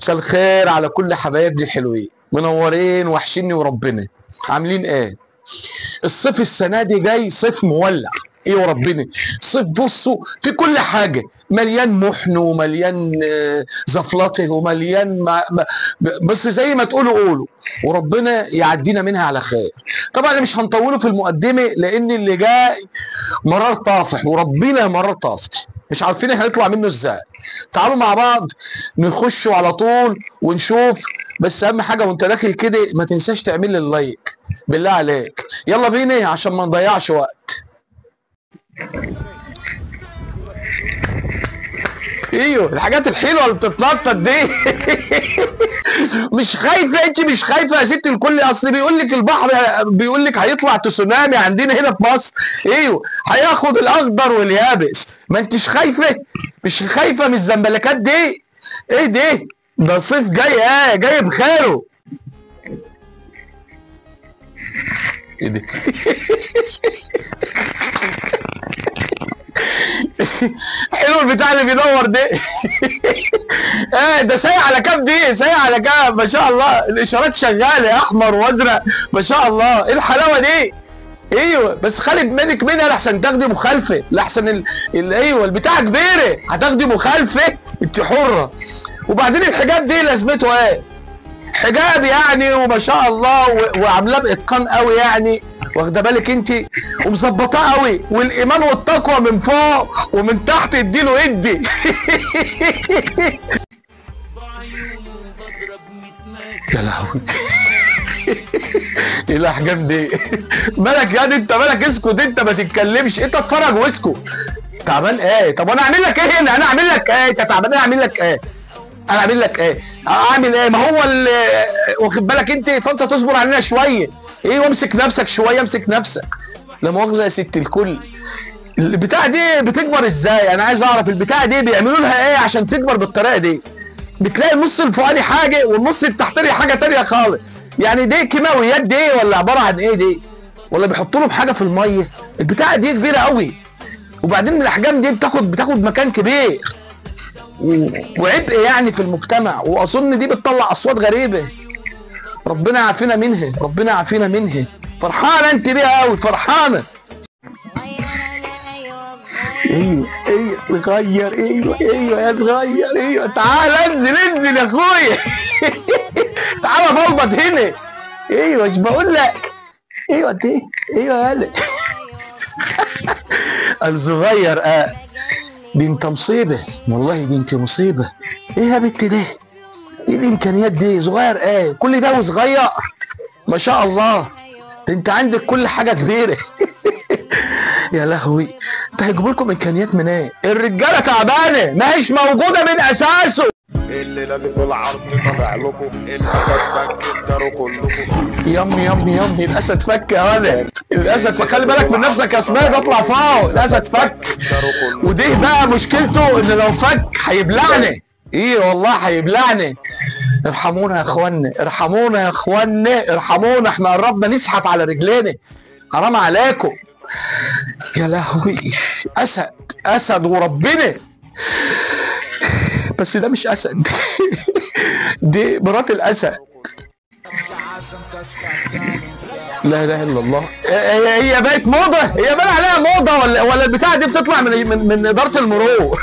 مساء الخير على كل حبايبي الحلوين، منورين وحشيني وربنا. عاملين ايه؟ الصيف السنة دي جاي صيف مولع، ايه وربنا؟ صيف بصوا في كل حاجة، مليان محن ومليان زفلطه ومليان بس زي ما تقولوا قولوا، وربنا يعدينا منها على خير. طبعا مش هنطوله في المقدمة لان اللي جاي مرار طافح، وربنا مرار طافح، مش عارفين احنا هنطلع منه ازاي. تعالوا مع بعض نخشوا على طول ونشوف، بس اهم حاجة وانت داخل كده ما تنساش تعمل لي اللايك بالله عليك. يلا بينا عشان ما نضيعش وقت. ايوه الحاجات الحلوة اللي بتتنطط دي. مش خايفة انت؟ مش خايفة يا ست الكل؟ اصل بيقول لك البحر بيقول لك هيطلع تسونامي عندنا هنا في مصر، ايوه هياخد الاخضر واليابس. ما انتش خايفة؟ مش خايفة من الزنبلكات دي؟ ايه دي؟ ده الصيف جاي، ايه جاي بخيره. ايه ده؟ حلو البتاع اللي بيدور ده. ايه ده؟ سايق على كام دي؟ سايق على كام؟ ما شاء الله الاشارات شغالة احمر وازرق، ما شاء الله ايه الحلاوة دي. ايوه بس خلي بالك منها لحسن تاخدي مخالفة، لحسن ايوه البتاعه كبيرة هتاخدي مخالفة، انت حره. وبعدين الحجاب دي لازمته ايه؟ حجاب يعني وما شاء الله وعاملاه باتقان قوي يعني، واخده بالك انت، ومظبطاه قوي، والايمان والتقوى من فوق ومن تحت، اديله ادي. يا لهوي ايه الاحجام دي؟ مالك يا دي انت؟ مالك؟ اسكت انت، ما تتكلمش انت، اتفرج واسكت. تعبان ايه؟ طب وانا اعمل لك ايه هنا؟ انا اعمل لك ايه؟ انت تعبان، انا اعمل لك ايه؟ انا اعمل لك ايه؟ اعمل ايه؟ ما هو اللي واخد بالك انت، فانت تصبر علينا شوية. ايه وامسك نفسك شوية، امسك نفسك. لا مؤاخذة يا ست الكل، البتاعه دي بتكبر ازاي؟ انا عايز اعرف البتاعه دي بيعملوا لها ايه عشان تكبر بالطريقة دي؟ بتلاقي النص الفوقاني حاجة والنص التحتاني حاجة تانية خالص. يعني دي كيماويات دي ولا عبارة عن ايه دي؟ ولا بيحطوا لهم حاجة في المية؟ البتاعه دي كبيرة قوي، وبعدين الاحجام دي بتاخد مكان كبير وعبء يعني في المجتمع، واظن دي بتطلع اصوات غريبة. ربنا يعافينا منها، ربنا يعافينا منها. فرحانة انت ليه قوي؟ فرحانة. ايوه ايوه صغير، ايوه ايوه يا صغير، ايوه تعال انزل انزل يا اخويا. تعال بلبط هنا. ايوه مش بقول لك؟ ايوه دي، ايوه يالا. الصغير دي انت مصيبة والله، دي انت مصيبة. ايه يا بنت ده؟ ايه الامكانيات دي؟ صغير ايه كل ده وصغير؟ ما شاء الله ده انت عندك كل حاجة كبيرة. يا لهوي، انت هيجيبوا لكم امكانيات من ايه؟ الرجالة تعبانة، ما هيش موجودة من اساسه. الليلة دي في العرض طالع لكم الاسد فك الدار كلكم. يم يم يم، الاسد فك يا ولد، الاسد فك. خلي بالك من نفسك يا سماد، اطلع فوق. الاسد فك، وده بقى مشكلته ان لو فك هيبلعني. ايه والله هيبلعني. ارحمونا يا اخوانا، ارحمونا يا اخوانا، ارحمونا، احنا قربنا نزحف على رجلينا، حرام عليكم. يا لهوي، اسد اسد وربنا. بس ده مش اسد. دي مرات الاسد. لا اله الا الله. هي بقت موضة، هي بقى عليها موضة ولا البتاعه دي بتطلع من ادارة المرور؟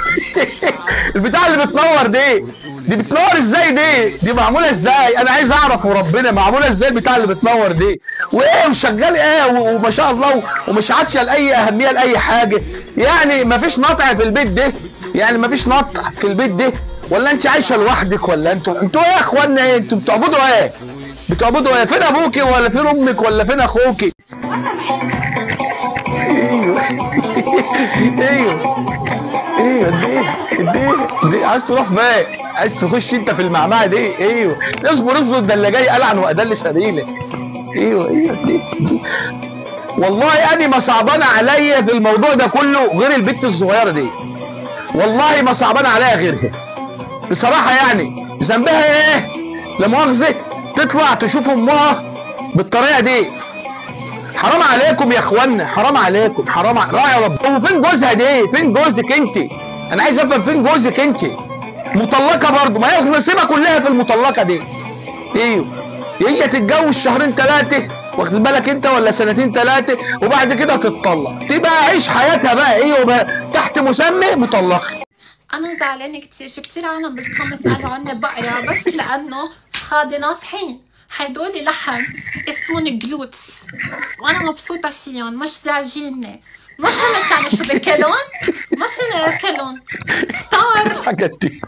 البتاعه اللي بتنور دي بتنور ازاي؟ دي معمولة ازاي؟ انا عايز اعرف وربنا معمولة ازاي البتاعه اللي بتنور دي؟ وايه وشغال ايه وما شاء الله، ومش عادشه لاي اهمية لاي حاجة. يعني مفيش نطع في البيت ده، يعني مفيش نطع في البيت ده. ولا انت عايشه لوحدك؟ ولا انتوا ايه يا اخوانا؟ ايه انتوا بتعبدوا ايه؟ بتعبدوا ايه؟ فين ابوكي ولا فين امك ولا فين اخوكي؟ ايوه ايوه ايوه دي دي عايز تروح فين؟ عايز تخش انت في المعمعة دي؟ ايوه اصبر اصبر، ده اللي جاي العن وادل سبيله. ايوه ايوه دي. والله انا ما صعبان عليا في الموضوع ده كله غير البت الصغيرة دي، والله ما صعبان عليا غيرها بصراحة. يعني ذنبها ايه؟ لا مؤاخذة تطلع تشوف امها بالطريقة دي. حرام عليكم يا اخوانا، حرام عليكم، حرام. لا يا رب، وفين جوزها دي؟ فين جوزك انت؟ انا عايز افهم فين جوزك انت؟ مطلقه برضه، ما هي نصيبها كلها في المطلقة دي. ايوه هي تتجوز شهرين ثلاثة واخد بالك انت، ولا سنتين ثلاثة، وبعد كده تتطلق، تبقى عيش حياتها بقى ايه وبقى تحت مسمى مطلقه. انا زعلانة كثير، في كثير عالم بال comments قالوا عني بقرة بس لانه خاضي ناصحين، هدول لحم اسمهم glutes وانا مبسوطة فيهم، مش زعجيني. ما فهمت يعني شو بكلهم؟ ما فيني اكلهم كتار. الحاجات دي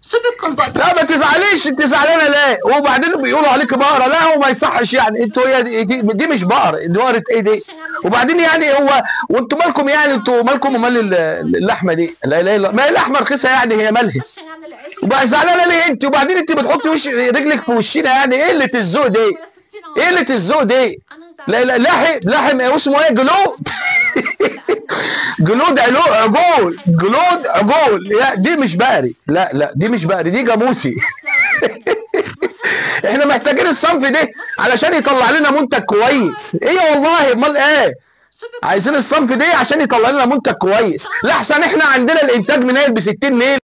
شو بكم بقدر؟ لا ما تزعليش، انت زعلانة ليه؟ وبعدين بيقولوا عليك بقرة، لا هو ما يصحش يعني، انتوا هي دي مش بقرة، دي بقرة ايه دي؟ وبعدين يعني هو وانتوا مالكم يعني، انتوا مالكم ومال اللحمة دي؟ لا لا لا، ما هي لحمه رخيصة يعني، هي مالها؟ وبقى زعلانة ليه انت؟ وبعدين انت بتحطي وش رجلك في وشنا يعني، ايه اللي الذوق دي؟ ايه اللي الذوق دي؟ لا لا لحم لحم اسمه ايه؟ جلود جلود عجول، جلود عجول، لا دي مش بقري، لا لا دي مش بقري، دي جاموسي. احنا محتاجين الصنف ده علشان يطلع لنا منتج كويس. ايه والله امال ايه؟ عايزين الصنف ده عشان يطلع لنا منتج كويس، لا احسن احنا عندنا الانتاج منيل ب 60 نيل.